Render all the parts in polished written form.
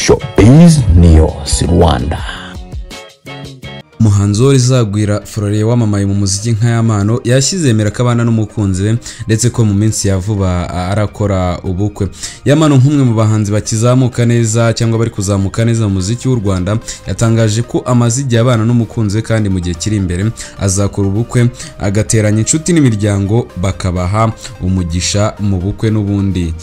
Showbiz News Rwanda. Umuhanzi Uworizagwira Florian wamamaye mu muziki nka Yampano yashyize yemera ko abana n'umukunzi we, ndetse ko mu minsi ya vuba arakora ubukwe. Yampano, nk'umwe mu bahanzi bakizamuka neza cyangwa bari kuzamuka neza mu muziki w'u Rwanda, yatangaje ko amaze igihe abana n'umukunzi we, kandi mu gihe kiri imbere azakora ubukwe, agateranya inshuti n'imiryango, bakabaha umugisha mu bukwe n'ubundi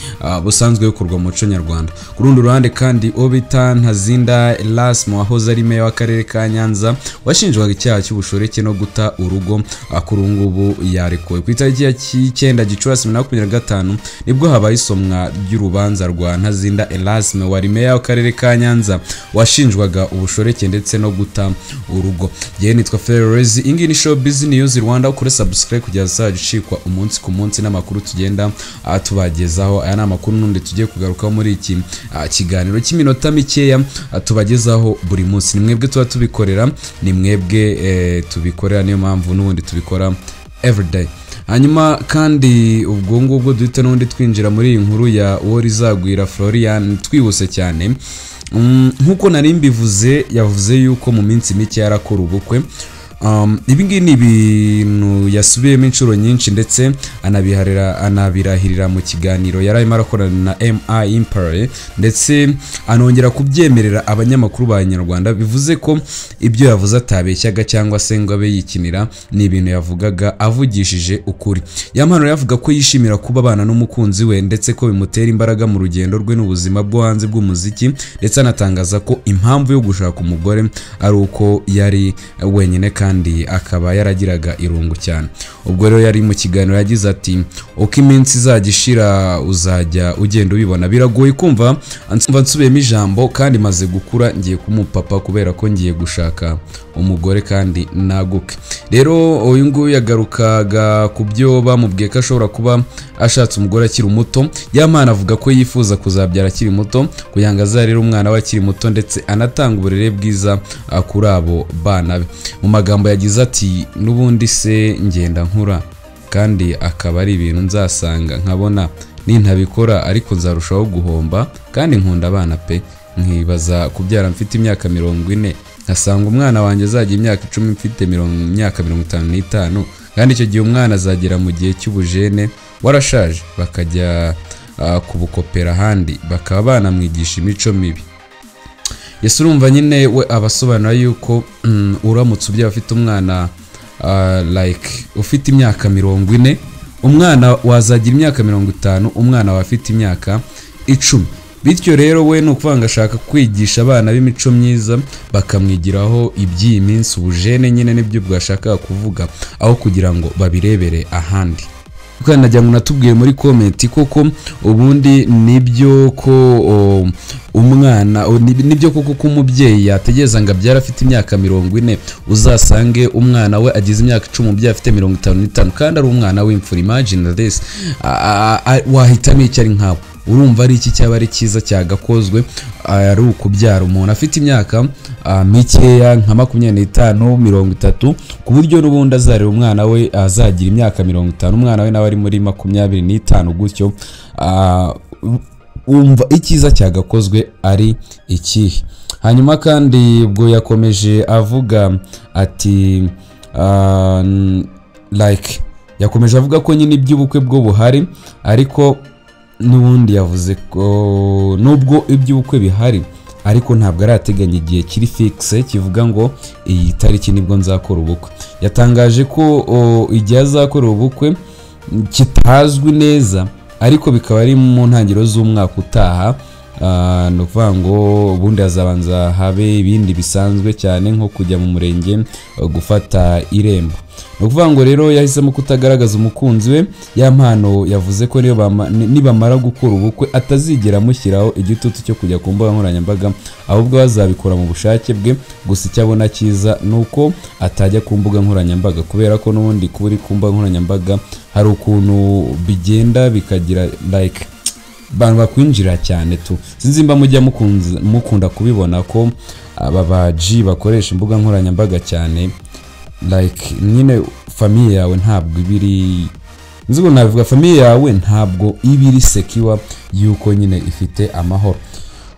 busanzwe bukorwa mu muco nyarwanda. Ku rundi ruhande kandi, uwo bita Ntazinda Erasme, wahoze ari meya w'akarere ka Nyanza, washinjwaga icyaha cy'ubushoreke no guta urugo, kuri ubu ngubu yarekuwe. Ku itariki ya 9 Gicurasi 2025 nibwo habaye isomwa ry'urubanza rwa Ntazinda Erasme, wari meya w'akarere ka Nyanza, washinjwaga ubushoreke ndetse no guta urugo. Yewe, nitwa Ferrez, iyi ngiyi ni Showbiz News Rwanda. Ukore subscribe kugira uzajya ucikwa umunsi ku munsi n'amakuru tugenda tubagezaho. Aya ni amakuru n'undi tugiye kugarukaho muri iki kiganiro cy'iminota mikeya tubagezaho buri munsi. Ni mwebwe tuba tubikorera, ni mwebwe tubikorera, niyo mpamvu n'ubundi tubikora everyday. Hanyuma kandi ubwo ngubwo duhita n'ubundi twinjira muri iyi nkuru ya Uworizagwira Florian twihuse cyane. Nk'uko nari mbivuze, yavuze yuko mu minsi mike yarakora ubukwe. Ibi ngibi ni ibintu yasubiyemo inshuro nyinshi, ndetse anabiharira, anabirahirira mu kiganiro yari arimo arakorana na MI Empire, ndetse anongera kubyemerera abanyamakuru ba Nyarwanda. Bivuze ko ibyo yavuze atabeshyaga cyangwa se ngo abe yikinira, ni ibintu yavugaga avugishije ukuri. Yampano yavuga ko yishimira kuba abana n'umukunzi we, ndetse ko bimutera imbaraga mu rugendo rwe n'ubuzima bwo hanze bw'umuziki, ndetse anatangaza ko impamvu yo gushaka umugore ari uko yari wenyine kandi akaba yaragiraga irungu cyane. Ubwo rero yari mu kiganiro, yagize ati: "Uko iminsi izajya ishira uzajya ugenda ubibona. Biragoye kumva mva nsubiyemo ijambo kandi maze gukura, ngiye kuba umupapa kubera ko ngiye gushaka umugore kandi naguke." Rero uyu nguyu yagarukaga ku byo bamubwiye ko ashobora kuba ashatse umugore akiri muto. Yampano avuga ko yifuza kuzabyara akiri muto kugira ngo azarere umwana we akiri muto, ndetse anatanga uburere bwiza kuri abo bana be. Mu magambo yagize ati: "N'ubundi se ngenda nkura, kandi akaba ari ibintu nzasanga nkabona nintabikora ariko nzarushaho guhomba, kandi nkunda abana pe. Nkibaza kubyara mfite imyaka 40, nkasanga umwana wanjye azajya imyaka 10, mfite imyaka 55, kandi icyo gihe umwana azagera mu gihe cy'ubujene warashaje, bakajya kubukopera ahandi, bakaba banamwigisha imico mibi." Yesu, urumva nyine we abasobanura yuko uramutse ubyaye ufite umwana like ufite imyaka 40, umwana wazagira imyaka 50, umwana wawe afite imyaka 10. Bityo rero we ni ukuvuga ngo ashaka kwigisha abana b'imico myiza, bakamwigiraho iby'iyi minsi, ubujene nyine nibyo bwashakaga kuvuga, aho kugira ngo babirebere ahandi. Kandi nagira ngo natubwire muri comment, koko ubundi nibyo ko umwana nibyo koko ko umubyeyi yategereza ngo abyare afite imyaka 40, uzasange umwana we agize imyaka 10, umubyeyi afite 55, kandi ari umwana w'imfura? Imagine this. Wahitamo icyo ari nkawe? Urumva ari iki cyaba ari cyiza cyagakozwe? Ari ukubyara umuntu afite imyaka mikeya nka 25, 30, ku buryo n'ubundi azarera umwana we azagira imyaka 50, umwana we nawe ari muri 25 gutyo? Wumva icyiza cyagakozwe ari ikihe? Hanyuma kandi ubwo yakomeje avuga ati like yakomeje avuga ko nyine iby'ubukwe bwo buhari, ariko n'ubundi yavuze ko nubwo iby'ubukwe bihari ariko ntabwo arateganya igihe kiri fixe kivuga ngo iyi tariki nibwo nzakora ubukwe. Yatangaje ko igihe azakora ubukwe kitazwi neza, ariko bikaba ari mu ntangiriro z'umwaka utaha. Ni ukuvuga ngo ubundi hazabanza habe ibindi bisanzwe cyane nko kujya mu murenge gufata irembo. Ni ukuvuga ngo rero yahisemo kutagaragaza umukunzi we. Yampano yavuze ko niyo nibamara gukora ubukwe atazigera amushyiraho igitutu cyo kujya ku mbuga nkoranyambaga, ahubwo azabikora mu bushake bwe. Gusa icyo abona cyiza ni uko atajya ku mbuga nkoranyambaga, kubera ko n'ubundi kuba uri ku mbuga nkoranyambaga hari ukuntu bigenda bikagira like abantu bakwinjira cyane tu. Sinzi mba mujya mukunda kubibona ko aba ba G bakoresha imbuga nkoranyambaga cyane, like nyine famille yawe ntabwo iba iri, nzi ngo nabivuga, famille yawe ntabwo iba iri secure yuko nyine ifite amahoro.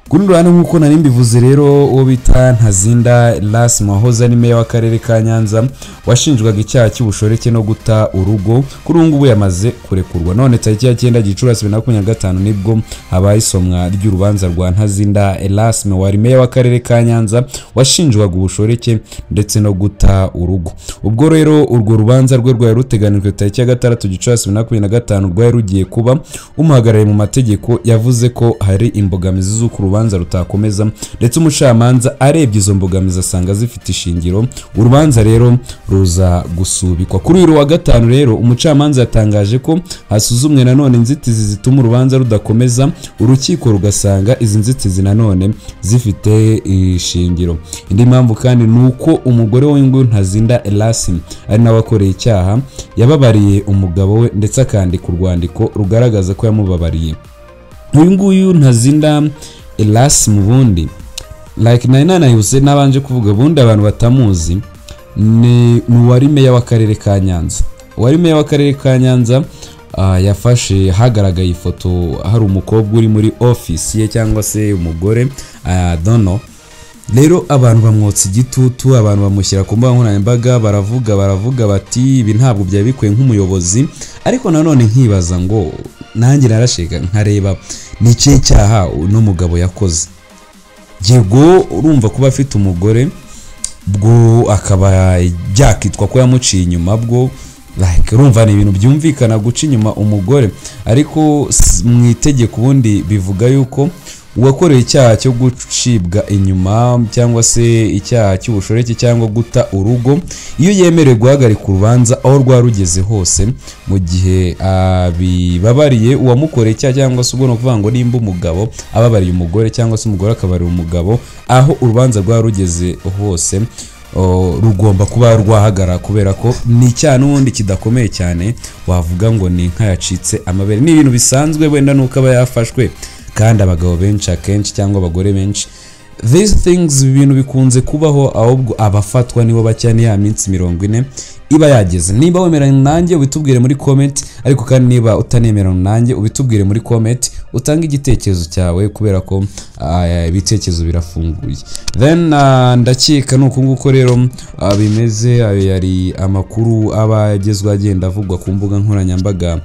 Ku rundi ruhande, nk'uko nari mbivuze rero, uwo bita Ntazinda Erasme wahoze ari meya w'akarere ka Nyanza, washinjwaga icyaha cy'ubushoreke no guta urugo, kuri ubu ngubu yamaze kurekurwa. None tariki ya 9 Gicurasi 2025 nibwo habaye isomwa ry'urubanza rwa Ntazinda Erasme wari meya w'akarere ka Nyanza, washinjwaga ubushoreke ndetse no guta urugo. Ubwo rero urwo rubanza rwe rwari ruteganijwe tariki ya 6 Gicurasi 2025 rwari rugiye kuba, umuhagarariye mu mategeko yavuze ko hari imbogamizi z'uko urubanza rutakomeza, ndetse umucamanza arebye izo mbogamizi asanga zifite ishingiro, urubanza rero ruza gusubikwa. Kuri uyu wa gatanu rero umucamanza yatangaje ko hasuzumwe nanone inzitizi zituma urubanza rudakomeza, urukiko rugasanga izi nzitizi nanone zifite ishingiro. Indi mpamvu kandi ni uko umugore w'ingu Ntazinda Erasme ari nawe wakoreye icyaha yababariye umugabo we, ndetse akandika urwandiko rugaragaza ko yamubabariye. Uyu nguyu Ntazinda Erasme ubundi, like nari nanayihuse nabanje kuvuga, ubundi abantu batamuzi ni uwari meya w'akarere ka Nyanza. Uwari meya w'akarere ka Nyanza yafashe, hagaragaye ifoto hari umukobwa uri muri office ye cyangwa se umugore, don't know. Rero abantu bamwotsa igitutu, abantu bamushyira ku mbuga nkoranyambaga, baravuga bati ibi ntabwo byari bikwiye nk'umuyobozi. Ariko nanone nkibaza ngo nanjye narasheka nkareba ni ikihe cyaha uno mugabo yakoze. Yego urumva kuba afite umugore bwo akaba byakitwa ko yamuciye inyuma, bwo like urumva ni ibintu byumvikana guca inyuma umugore, ariko mu itegeko ubundi bivuga yuko uwakorewe icyaha cyo gucibwa inyuma cyangwa se icyaha cy'ubushoreke cyangwa guta urugo, iyo yemerewe guhagarika urubanza aho rwa rugeze hose mu gihe abibabariye uwamukoreye icyaha, cyangwa se ubwo ni ukuvuga ngo nimba umugabo ababariye umugore cyangwa se umugore akabarira umugabo, aho urubanza rwa rugeze hose rugomba kuba rwahagarara, kubera ko ni icyaha n'ubundi kidakomeye cyane wavuga ngo ni inka yacitse amabere. Ni ibintu bisanzwe, wenda nuko aba yafashwe, kandi abagabo benshi akenshi cyangwa abagore benshi, these things, ibintu bikunze kubaho, ahubwo abafatwa nibo bake, ni ya minsi 40 iba yageze. Niba wemeranya nanjye ubitubwire muri comment, ariko kandi niba utanemeranya nanjye ubitubwire muri comment, utange igitekerezo cyawe, kubera ko ibitekerezo birafunguye. Then ndakeka ni uku nguko rero bimeze. Ayo yari amakuru aba agezweho agenda avugwa ku mbuga nkoranyambaga,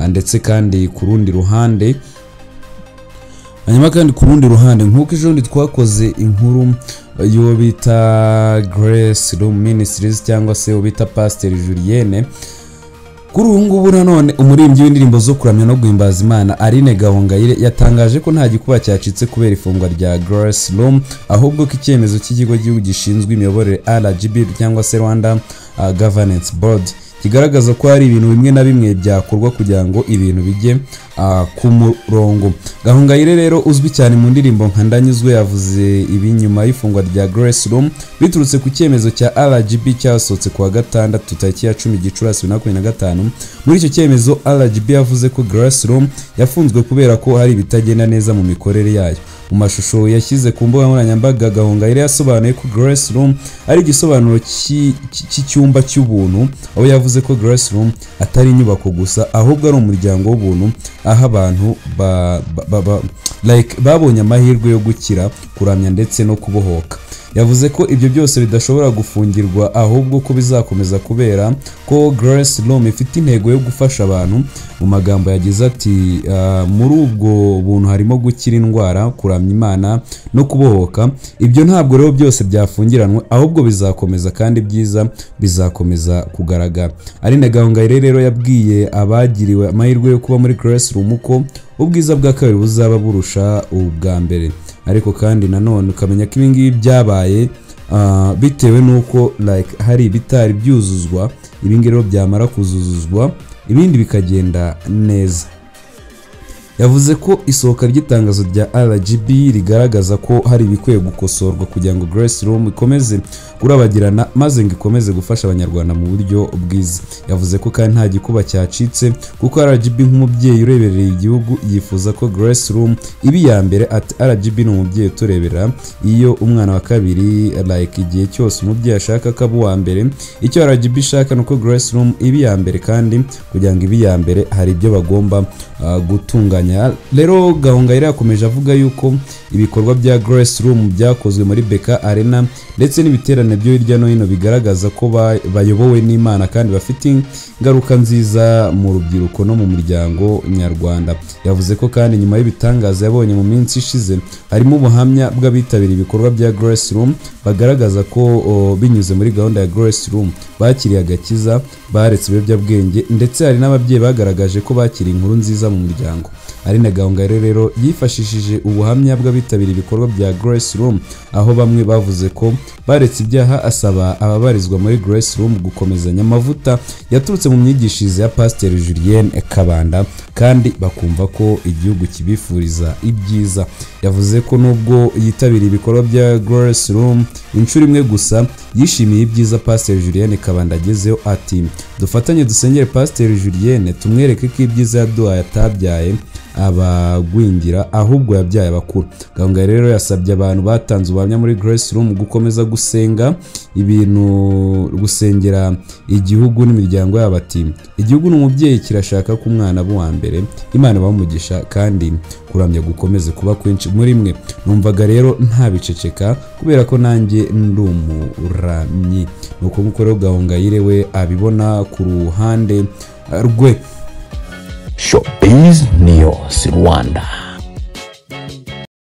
ndetse kandi ku rundi ruhande, hanyuma kandi ku rundi ruhande, nk'uko ejo bundi twakoze inkuru y'uwo bita Grace Room Ministries cyangwa se uwo bita Pastor Julienne, kuri ubu ngubu nanone umuririmbyi w'indirimbo zo kuramya no guhimbaza Imana Aline Gahongayire yatangaje ko nta gikuba cyacitse kubera ifungwa rya Grace Room, ahubwo ko icyemezo cy'ikigo cy'igihugu gishinzwe imiyoborere RGB cyangwa se Rwanda Governance Board kigaragaza ko hari ibintu bimwe na bimwe byakorwa kugira ngo ibintu bijye ku murongo. Gahongayire rero uzwi cyane mu ndirimbo nka Ndanyuzwe yavuze ibi nyuma y'ifungwa rya Grace Room biturutse ku cyemezo cya RGB cyasohotse kuwa gatandatu tariki ya 10 Gicurasi 2025. Muri icyo cyemezo RGB yavuze ko Grace Room yafunzwe kubera ko hari ibitagenda neza mu mikorere yayo. Mu mashusho yashyize ku mbuga nkoranyambaga, Gahongayire yasobanuye ko Grace Room ari igisobanuro cy'icyumba cy'ubuntu, aho yavuze ko Grace Room atari inyubako gusa ahubwo ari umuryango w'ubuntu, aho abantu like babonye amahirwe yo gukira, kuramya ndetse no kubohoka. Yavuze ko ibyo byose bidashobora gufungirwa, ahubwo ko bizakomeza kubera ko Grace Room ifite intego yo gufasha abantu. Mu magambo yagize ati muri ubwo buntu harimo gukira indwara, kuramya Imana no kubohoka. Ibyo ntabwo rero byose byafungiranwe, ahubwo bizakomeza kandi byiza bizakomeza kugaragara. Aline Gahongayire rero yabwiye abagiriwe amahirwe yo kuba muri Grace Room ko ubwiza bwa kabiri buzaba burusha ubwa mbere. Ariko kandi nanone ukamenya ko ibi ngibi byabaye bitewe n'uko like hari ibitari byuzuzwa, ibi ngibi rero byamara kuzuzuzwa ibindi bikagenda neza. Yavuze ko isohoka ry'itangazo rya RGB rigaragaza ko hari ibikwiye gukosorwa kugira ngo Grace Room ikomeze kurabagirana, maze ngo ikomeze gufasha abanyarwanda mu buryo bwiza. Yavuze ko kandi nta gikuba cyacitse kuko RGB nk'umubyeyi urebereye igihugu yifuza ko Grace Room iba iya mbere. Ati RGB ni umubyeyi uturebera, iyo umwana wa kabiri like igihe cyose umubyeyi ashaka ko aba uwa mbere, icyo RGB ishaka ni uko Grace Room iba iya mbere, kandi kugira ngo ibe iya mbere hari ibyo bagomba gutunganya. Kanya rero Gahongayire yakomeje avuga yuko ibikorwa bya Grace Room byakozwe muri BK Arena ndetse n'ibiterane byo hirya no hino bigaragaza ko bayobowe n'Imana kandi bafite ingaruka nziza mu rubyiruko no mu muryango nyarwanda. Yavuze ko kandi nyuma y'ibitangaza yabonye mu minsi ishize harimo ubuhamya bw'abitabiriye ibikorwa bya Grace Room bagaragaza ko binyuze muri gahunda ya Grace Room bakiriye agakiza, baretse ibiyobyabwenge, ndetse hari n'ababyeyi bagaragaje ko bakiriye inkuru nziza mu muryango. Aline Gahongayire rero yifashishije ubuhamya bw'abitabiriye ibikorwa bya Grace Room, aho bamwe bavuze ko baretse ibyaha, asaba ababarizwa muri Grace Room gukomezanya amavuta yaturutse mu myigishirize ya Pasiteri Julienne Kabanda kandi bakumva ko igihugu kibifuriza ibyiza. Yavuze ko nubwo yitabiriye ibikorwa bya Grace Room inshuro imwe gusa, yishimiye ibyiza Pasiteri Julienne Kabanda agezeho. Ati: "Dufatanye dusengere Pasiteri Julienne, tumwereke ko ibyiza yaduhaye atabyaye abagwingira, ahubwo yabyaye abakuru." Gahongayire rero yasabye abantu batanze ubuhamya muri Grace Room gukomeza gusenga ibintu, gusengera igihugu n'imiryango yabo. Ati: "Igihugu ni umubyeyi, kirashaka ko umwana aba uwa mbere. Imana ibahe kandi kuramya gukomeze kuba kwinshi muri mwe." Numvaga rero ntabiceceka kubera ko nanjye ndi umuramyi. Ni uko nguko rero Gahongayire we abibona ku ruhande rwe. Showbiz News Rwanda.